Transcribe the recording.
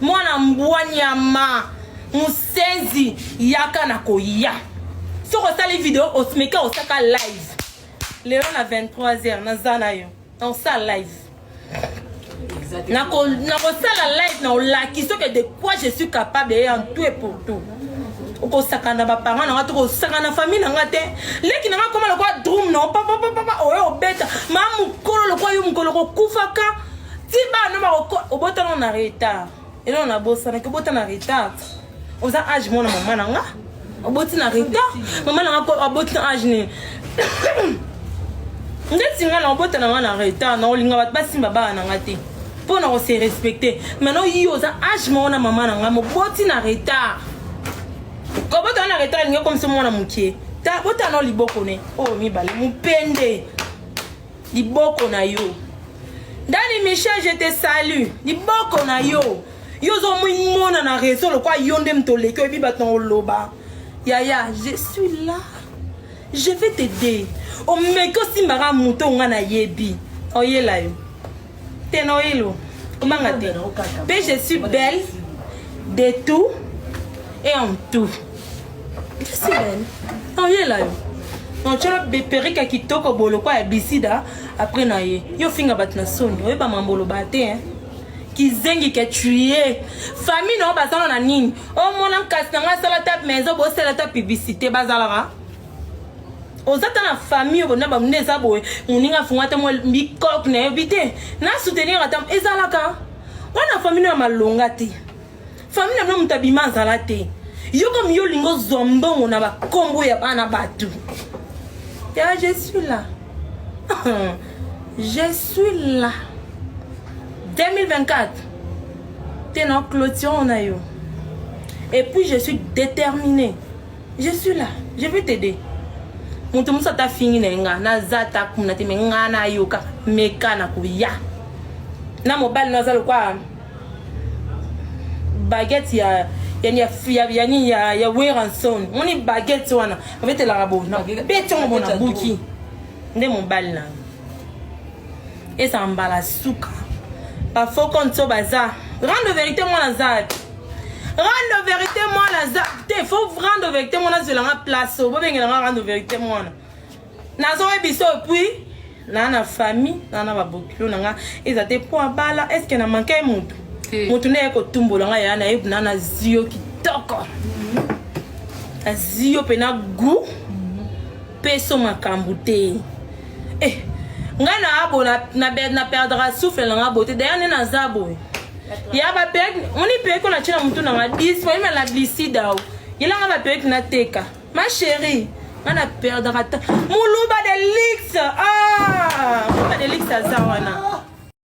Mwana mbwa nyama musenzi yaka na koya. Soki osali video osmeka osaka live. Lelo na 23h naza na yo. Na osala live. Nakosala live na olakisi soki de quoi je suis capable et en tout et pour tout. Okosakana na baparent na nga to kosakana na famille na nga te. Leki na nga koma lokola drum na papa papa oyo obeta. Ma mukolo lokola yo mukolo kokufaka. Ti bana bako obotana na retard. Eloko na bosanaki obota na retard. Oza age mwana mama na nga. Oboti na retard. Mama na nga aboti na age nini? Ndeti nga na obota na nga na retard na olinga bato basimba bana na nga te. Mpo na kose respecter. Maintenant yo oza age moko na mama na nga moboti na retard. Kobota na retard elingi okomisa mwana mokie. Ta bota na liboko ne. Oyo mibale mupende. Liboko na yo. Dani Michel, je te salue. Liboko na yo. Yo zo mona na réseau lokwa yo nde moto oleki oyebi bato na oloba. Yaya, je suis là. Je vais t'aider. Omeki osimbaka moto nga nayebi. Oyela yo. Te na oyelo. Omanga te. Pe je suis belle de tout et en tout. Je suis belle. Oyela yo. Otyela perruque ya kitoko boye lokola ya bisida après na ye. Yo finga bato na soni. Oyeba mambo oloba te hein. Kizengi ke tu es. Famille na yo bazala na nini? Omona nkasi na ngai asala ta maison bosala ta publicité bazalaka. Oza ta na famille oyo na bango eza boye moninga afunga ata mwa bikoke na yebi te na soutenir ata ezalaka wana famille ya malonga te. Famille na bino moto abima azala te. Yo comme yo olingi ozwa mbongo na bakombo ya bana bato. Ya je suis là. Je suis là. 2024 te na clôture na yo. Et puis je suis déterminée. Je suis là. Je vais t'aider. Moto mosusu ata afingi na ye nga naza ata kuna te me nga nayoka meka na koya na mobali no aza lokwa baguette ya ya ya ya ya nini ya ya Werrason moni baguette wana babetelaka bo na beti yango bo na buki nde mobali na yo ezala mbala suka ba faux compte so baza rendre vérité mwana aza wapi rendre vérité mwana aza te faut rendre vérité mwana azwelanga place oyo bobengelanga rendre vérité mwana nazoyebisa oyo puis na na famille na na babokilo na nga eza te mpo abala estce na manke ye motu motu nde aye kotumbola nga ya nayebi na nazwi yo kitoko nazwi yo mpena gout peso makambo te eh, ngai na abo na, na, na perdra souffle na nga boye te d'ailleurs nde naza boye ya baperike moni perike oyo natie na motu na nga disponible na glicida o yelanga baperike nateka ma chérie nga na perdaka ta muluba de luxe.